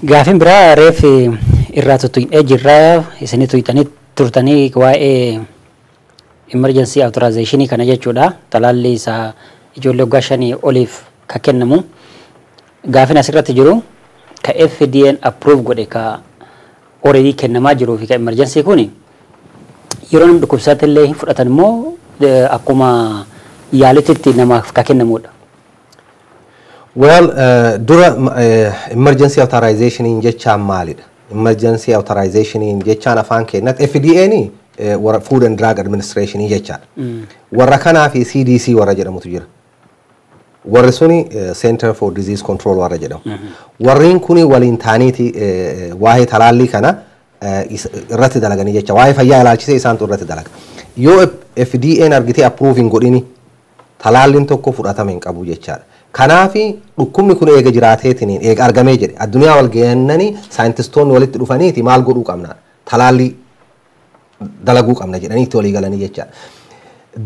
Gaafiin biraa reef irraa tuttuqnee jirra, isinii tuyxanii turtanii, waa'ee emergency authorization kana jechuudha. Talaalli isaa ijoollee waggaa 5 oliif ka kennamu. Gaafiin asirratti jiru, ka FDA'n approve godhe ka already kennamaa jiruu fi ka emergency kuni yeroo namni dhukkubsate illee hin fudhatan immoo akkuma yaalitti namaaf ka kennamudha? Well, dura emergency authorization jechaan maalidha? Emergency authorization jechaan afaan keenyatti FDA'n warra Food and Drug Administration jechaadha. Warra kanaa fi CDC warra jedhamutu jira. Warri suni Center for Disease Control warra jedhamu. Warreen kuni waliin taaniiti waa'ee talaallii kana irratti dalaganii jecha, waa'ee fayyaa ilaalchisee isaantu irratti dalaga. Yoo FDA'n argitee approve hin godhini, talaalliin tokko fudhatama hin qabu jechaadha. Kanaafi dhukkubni kun eega jiraateetiin eega argamee jedhe, addunyaa wal ga'annanii saayintistoonni walitti dhufaniiti maal godhuu qabna, talaallii dalaguu qabna jedhanii itti walii galanii jechaadha.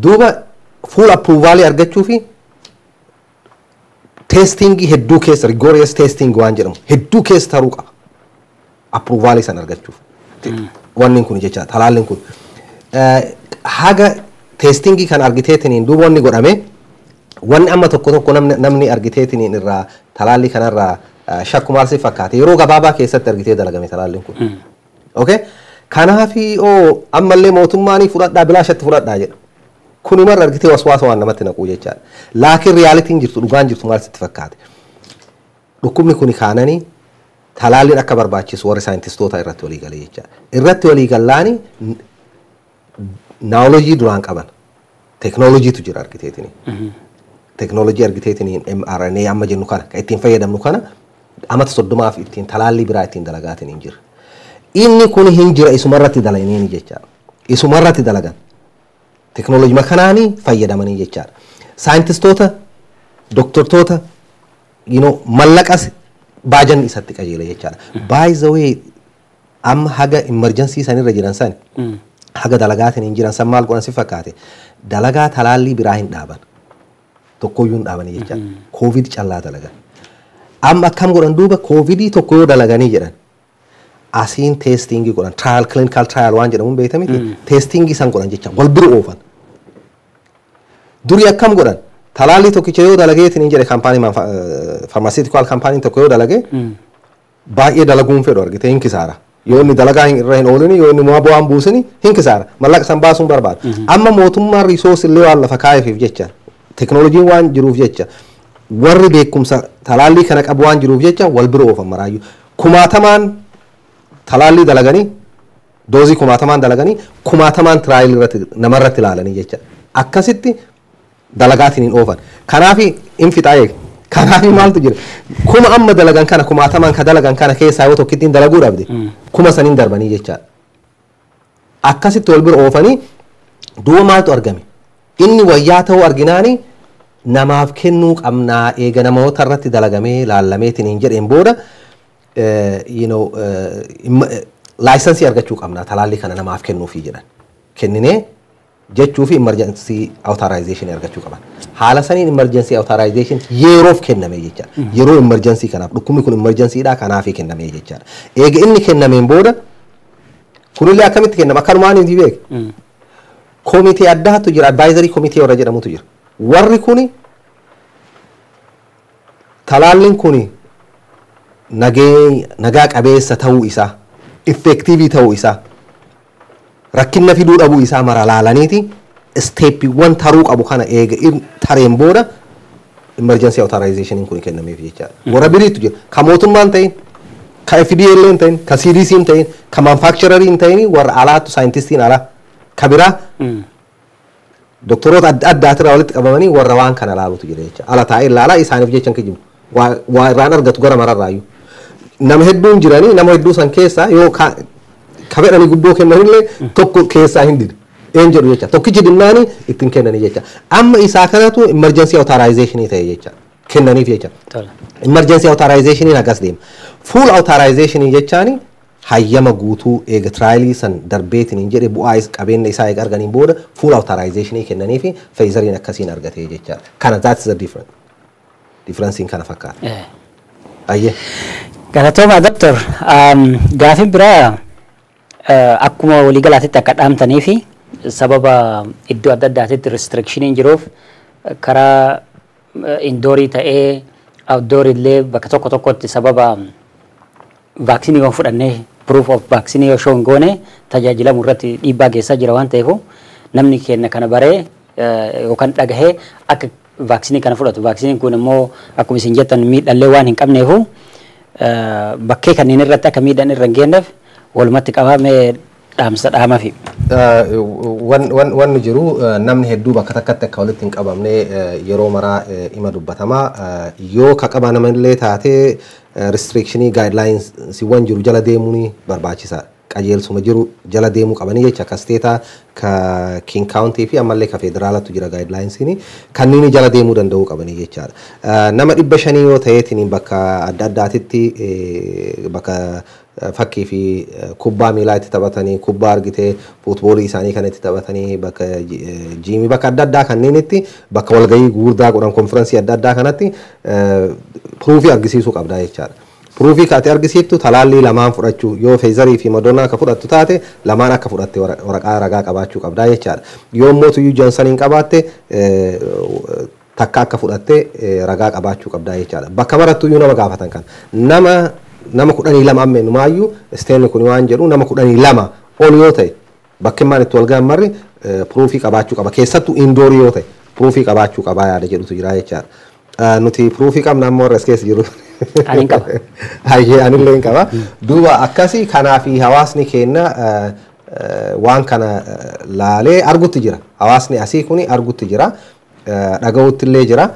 Duuba full approval argachuu fi testingii hedduu keessa, rigorous testing waan jedhamu hedduu keessa taruu qaba. Approval san argachuuf. Wanni kun jecha, talaalliin kun. Haga testingii kan argiteetiin duuba wanni godhame, wanni amma tokko tokko namni argiteetiin irraa talaallii kanarraa shakku maal si fakkaate? Yeroo gabaabaa keessatti argitee dalagame talaalliin kun. Okay? Kanaafi oo ammallee mootummaan fudhadhaa, bilaashatti fudhadhaa jedha. Kuni marra argitee waswaasa waan namatti naquu jechaadha. Laakiin realityn jirtu, dhugaan jirtu maal sitti fakkaate? Dhukkubni kuni kaananii talaalliin akka barbaachisu warri saayintistoota irratti walii galee jechaadha. Irratti walii gallaani knowledge duraan qaban teeknooloojiitu jira argiteetini. Teeknooloojii argiteetini mRNA amma jennu kana kan ittiin fayyadamnu kana amata 30f ittiin talaallii biraa ittiin dalagaatiin hin jira. Inni kun hin jira, isumarratti dalaganii jechaadha. Isumarratti dalagan. Teeknooloojii kanaanii fayyadamanii jechaadha. Saayintistoota, doktortoota, mallaqas baajanni isatti qajeela jechaadha. By the way, amma haga emergency sanirra jiran san, haga dalagaatiin hin jiran san, maal godhan si fakkaate? Dalagaa talaallii biraa hin dhaaban. Tokkoyyuu hin dhaabanii jechaadha. Covid callaa dalagan. Amma akkam godhan duuba? Covidii tokko yoo dalaganii jedhan, asiin testingii godhan, trial, clinical trial waan jedhamuun beekta miti, testingii san godhan jecha, wal bira oofan. Durii akkam godhan? Talaallii tokkicha yoo dalageetiin hin jedhe, kaampaanii pharmaceutical kaampaaniin tokko yoo dalage, baay'ee dalaguun fedhu argite, hin kisaara. Yoo inni dalagaa irra hin oolini, yoo inni bu'aan buusini, hin kisaara. Mallaqa san baasuun barbaada. Amma mootummaan resource illee waan lafa kaa'eefiif jecha, teknooloojiin waan jiruuf jecha, warri beekumsa talaallii kana qabu waan jiruuf jecha, wal bira oofan maraayyuu. Kumaatamaan talaallii dalaganii, doozii kumaatamaan dalaganii, kumaatamaan trial irratti namarratti ilaalanii jecha. Akkasitti dalagaatiin hin oofan. Kanaaf hin fixaa eega. Kanaaf maaltu jira? Kuma amma dalagan kana, kumaatamaan ka dalagan kana keessaa yoo tokkittiin dalaguu dhabde, kuma saniin darbanii jechaadha. Akkasitti wal bira oofanii duuba maaltu argame? Inni wayyaa ta'uu arginaani namaaf kennuu qabnaa, eega namoota irratti dalagamee laallameetiin hin jedheen booda licensii argachuu qabnaa talaallii kana namaaf kennuufii jedhan. Kenninee jechuu fi emergency authorization argachuu qaban. Haala saniin emergency authorization yeroof kenname jechaadha. Yeroo emergency kanaaf, dhukkubni kun emergencyidha, kanaafii kenname jechaadha. Eega inni kennameen booda kunillee akkamitti kennama? Akkanumaan hin beek. Komitee addaatu jira, advisory komitee warra jedhamutu jira. Warri kuni talaalliin kuni nagaa qabeessa ta'uu isaa, effective ta'uu isaa, rakkinna fiduu dhabuu isaa mara laalaniiti stepiiwwan taruu qabu kana eega tareen booda emergency authorization kun kennameef jechaadha. Warra biriitu jira. Ka mootummaan ta'in, ka FDA illee hin ta'in, ka CDC hin ta'in, ka manufacturer hin ta'in, warra alaattu, saayintistiin alaa ka biraa doktoroota adda addaatirraa walitti qabamanii warra waan kana laalutu jira jecha. Ala taa'ee ilaalaa isaaniif jecha hin kijibu. Waa irraan argatu gara mararraayyuu. Nama hedduun jiranii, nama hedduu san keessaa yoo ka fedhanii gubboo kennanillee tokko keessaa hin didu. Een jedhu jecha, tokkichi dinnaani ittiin kennanii jecha. Amma isaa kanatu emergency authorization ta'e jecha, kennaniif jecha. Emergency authorization akkas deema. Full authorization jechaani hayyama guutuu eega trialii san darbeetiin hin jedhe, bu'aa qabeenya isaa eega arganiin booda full authorization kennanii fi Pfizeriin akkasiin argate jecha. Kana, that's the difference. Differenceiin kana fakkaata. Ayyee. Galatooma, doctor. Gaafin biraa akkuma waliigalaatitti akka dhaamtanii fi sababa iddoo adda addaatitti restrictioniin jiruuf, karaa indoorii ta'ee outdoorii illee bakka tokko tokkotti sababa vaaksiinii yoo fudhannee, proof of vaaksiinii yoo show hin goone, tajaajilamu irratti dhiibbaa geessaa jira waan ta'eef, namni keenya kana baree yookaan dhagahee akka vaaksiinii kana fudhatu. Vaaksiiniin kun immoo akkuma isin jettan miidhallee waan hin qabneefu, bakkee kanneen irratti akka miidhaan irra hin geenyeef walumatti qabamee dhaamsa dhaamafi. Wanni jiru, namni hedduu bakka takkatti akka walitti hin qabamne yeroo maraa ima dubbatamaa. Yoo ka qabamanillee taatee, restrictionii guidelinesiiwwan jiru jala deemuun barbaachisaadha. Qajeelsuma jiru jala deemuu qabanii jecha, ka stateaa, ka King County fi ammallee ka federaalatu jira. Guidelinesiin kanneen jala deemuu danda'uu qabanii jechaadha. Nama 500 yoo ta'eetiin bakka adda addaatitti, bakka fakkii fi kubbaa miilaa itti taphatanii, kubbaa argitee footballii isaanii kan itti taphatanii, bakka gymii, bakka adda addaa kanneenitti, bakka walgahii gurguddaa godhan, conferenceii adda addaa kanatti proofii argisiisuu qabdaa jechaadha. Proofii ka ati argisiiftu talaallii lamaan fudhachuu, yoo Pfizerii fi Moderna akka fudhattu taate, lamaan akka fudhatte waraqaa ragaa qabaachuu qabdaa jechaadha. Yoo immoo tuyyuu Johnsoniin qabaatte, takka akka fudhatte ragaa qabaachuu qabdaa jechaadha. Bakka marattuyyuu nama gaafatan kana. Nama 12 amma inumaayyuu stateni kun waan jedhu, nama 12 ol yoo ta'e bakki immaan itti wal gahan marri proofii qabaachuu qaba. Keessattuu indoorii yoo ta'e proofii qabaachuu qabaa yaada jedhutu jira jechaadha. Nuti proofii qabna amma warra as keessa jiru. Ani hin qaba. Hayyee, anillee hin qaba. Duuba akkasii kanaafi hawaasni keenya waan kana laalee argutti jira. Hawaasni asii kuni argutti jira. Dhaga'utti illee jira.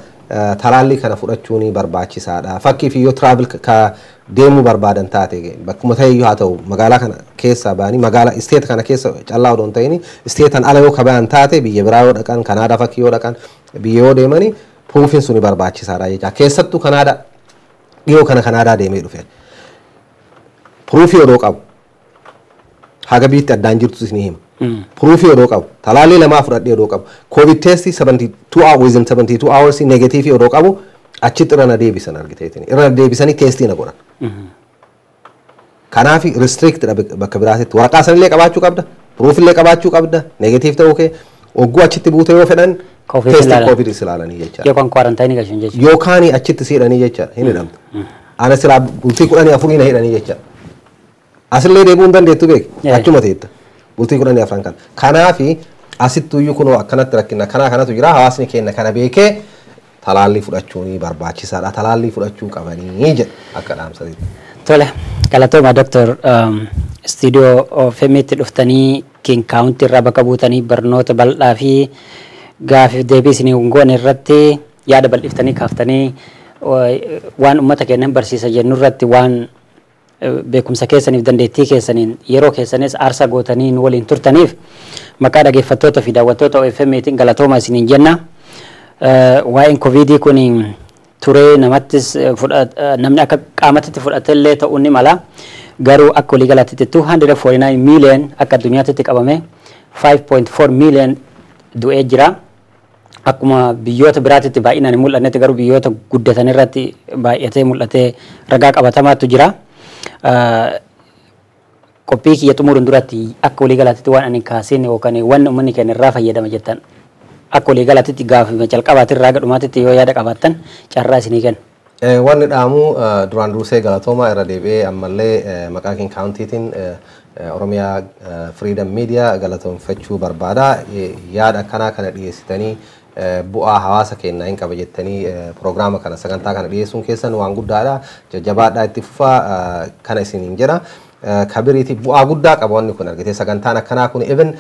Talaallii kana fudhachuun barbaachisaadha. Fakkii fi yoo travel ka deemuu barbaadan taate, bakkuma ta'eyyuu haa ta'u, magaalaa kana keessa ba'anii, magaalaa state kana keessa callaa odoo hin ta'in statean ala yoo ka ba'an taate, biyya biraa yoo dhaqan, Kanaadaa fakkii yoo dhaqan, biyya yoo deemani, proofiin suni barbaachisaadha jecha. Keessattuu Kanaadaa, dhiyoo kana Kanaadaa deemee dhufe. Proofii odoo qabu, haga biitti addaan jirtu isinii hima. Proofii odoo qabu, talaallii lamaa fudhadhee odoo qabu, COVID testii 72 hours, within 72 hours negativeii odoo qabu, achitti irra na deebisan argiteetiin. Irra na deebisanii testii na godhan. Kanaaf restrict bakka biraatitti waraqaa sanillee qabaachuu qabda, proofillee qabaachuu qabda, negative ta'uu kee ogguu achitti buute yoo fedhan testii COVID ilaalanii jechaadha. Yookaan quarantineii galchan jechuudha. Yookaan achitti si hidhanii jechaadha, hin hidhamtu. Ana silaa bultii 14 na hidhanii jechaadha. Asillee deebi'uu hin dandeettu beek, achuma teetta bultii 14 kana. Kanaafi asittuyyuu kunoo akkanatti rakkina kanaa kanatu jira. Hawaasni keenya kana beekee talaallii fudhachuun barbaachisaadha. Talaallii fudhachuu qabanii jedha akka dhaamsatitti. Tole, galatooma Doctor, istiidiyoo OFM'tti dhuftanii King County irraa bakka buutanii barnoota bal'aa fi gaafiif deebii isinii goone irratti yaada bal'iftanii kaaftanii, waan uummata keenya barsiisa jennu irratti waan beekumsa keessaniif dandeettii keessaniin yeroo keessanis aarsaa gootanii nu waliin turtaniif maqaa dhaggeeffattoota fi daawwattoota OFM'tiin galatooma isiniin jenna. Waa'een COVIDii kun turee namattis namni akka qaamatti fudhatellee ta'uu ni mala. Garuu akka waliigalaatti 249 million akka addunyaatti qabame, 5.4 million du'ee jira. Akkuma biyyoota biraatitti baay'inaan hin mul'annetti, garuu biyyoota guddatan irratti baay'atee mul'atee ragaa qabatamaatu jira. Qophii kiyya xumuruun duratti akka waliigalaatti waan ani kaasin yookaan waan uummanni keenya irraa fayyadama jettan, akka waliigalaatti gaafima calqabaati irraa gadhumaatitti yoo yaada qabaattan carraa isinii kenna. Wanni dhaamu, duraan dursee galatoomaa irra deebi'ee ammallee maqaa King Countytiin Oromiyaa Freedom Media galatoomfachuu barbaada. Yaada akkanaa kana dhiyeessitanii, bu'aa hawaasa keenyaa hin qaba jettanii piroogiraama kana, sagantaa kana dhiyeessuun keessan waan guddaadha. Jajjabaadhaa, itti fufaa kana isiniin jedha. Kabiriiti bu'aa guddaa qaba wanni kun argite, sagantaan akkanaa kun even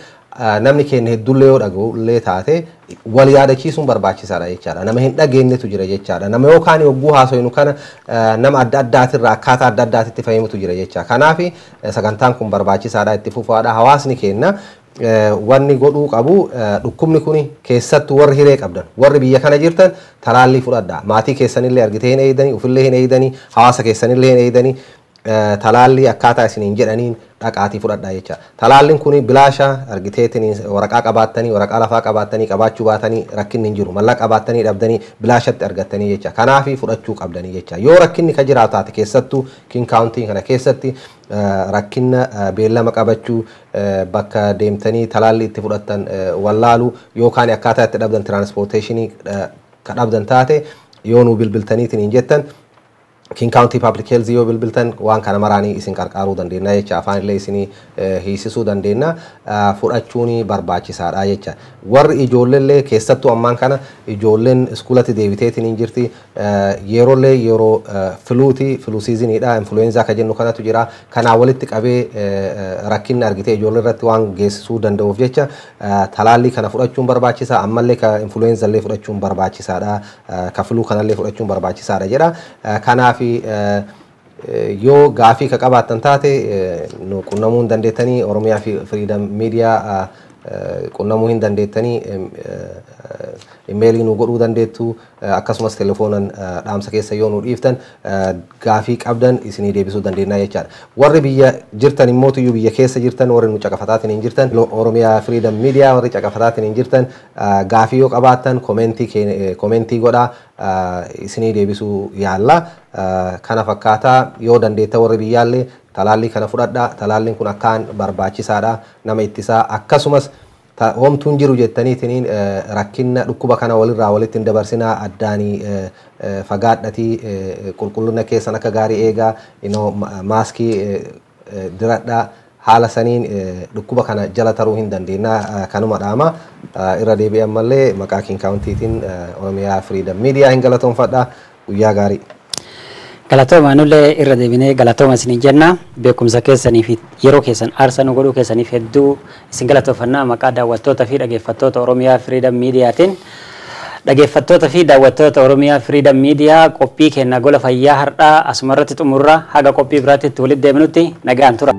namni keenya hedduullee yoo dhaga'u illee taate wal yaadachiisuun barbaachisaadha jechaadha. Nama hin dhageenyetu jira jechaadha. Nama yookaan yogguu haasofnu kana nama adda addaatirraa akkaataa adda addaatitti fahimutu jira jecha. Kanaaf sagantaan kun barbaachisaadha, itti fufaadha. Hawaasni keenya wanni godhuu qabu, dhukkubni kun keessattuu warri hiree qabdan, warri biyya kana jirtan, talaallii fudhadha. Maatii keessanillee argitee hin eeydanii, ofillee hin eeydanii, hawaasa keessanillee hin eeydanii, talaallii akkaataa isiniin jedhaniin dhaqaatii fudhadhaa jecha. Talaalliin kun bilaasha argiteetiin, waraqaa qabaattanii, waraqaa lafaa qabaattanii, qabaachuu baatanii rakkinni hin jiru. Mallaqa qabaattanii dhabdanii bilaashatti argattanii jecha. Kanaaf fudhachuu qabdanii jecha. Yoo rakkinni ka jiraatu taate, keessattuu King County kana keessatti rakkina beellama qabachuu, bakka deemtanii talaallii itti fudhattan wallaaluu yookaan akkaataa itti dhabdan, transportationii ka dhabdan taate, yoo nuu bilbiltaniitiin hin jettan King County Public Health yoo bilbiltan waan kana maraanii isin qarqaaruu dandeenya jecha, afaan illee isinii hiisisuu dandeenya. Fudhachuun barbaachisaadha jecha. Warri ijoolleellee keessattuu ammaan kana ijoolleen iskuulatti deebiteetiin hin jirti, yeroollee yeroo fluuti, flu seasoniidha, influenza ka jennu kanatu jira. Kanaa walitti qabee rakkinni argitee ijoollee irratti waan geessisuu danda'uuf jecha talaallii kana fudhachuun barbaachisaa, ammallee ka influenza illee fudhachuun barbaachisaadha, ka flu kanallee fudhachuun barbaachisaadha jedha. Kanaaf yoo gaafii ka qabaattan taate nu qunnamuu hin dandeettanii, Oromiyaa fi Freedom Media qunnamuu hin dandeettanii, emailii nu godhuu dandeettu, akkasumas telefoonan dhaamsa keessa yoo nu dhiiftan gaafii qabdan isinii deebisuu dandeenya jechaadha. Warri biyya jirtan immootuyyuu biyya keessa jirtan, warri nu caqafataatiin hin jirtan, Oromiyaa Freedom Media warri caqafataatiin hin jirtan, gaafii yoo qabaattan commentii godhaa, isinii deebisuu yaalla. Kana fakkaataa yoo dandeetta warri biyyaallee talaallii kana fudhadhaa. Talaalliin kun akkaan barbaachisaadha, nama ittisaa. Akkasumas homtuun jiru jettaniitiniin rakkinna dhukkuba kana walirraa walitti hin dabarsinaa, addaanii fagaadhatii, qulqullina keessan akka gaarii eegaa, maaskii diradhaa. Haala saniin dhukkuba kana jala taruu hin dandeenya. Kanuma dhaama. Irra deebi'e ammallee maqaa King Countytiin Oromiyaa Freedom Media hin galatoonfadha. Guyyaa gaarii. Galatooma, nullee irra deebinee galatooma isiniin jenna. Beekumsa keessanii fi yeroo keessan aarsaa nu godhuu keessaniif hedduu isin galatoofannaa maqaa daawwattoota fi dhaggeeffattoota Oromiyaa Freedom Mediaatiin. Dhaggeeffattoota fi daawwattoota Oromiyaa Freedom Media, qophii keenya gola fayyaa har'aa asuma irratti xumurra. Haga qophii biraatti walitti deebinutti nagaan tura.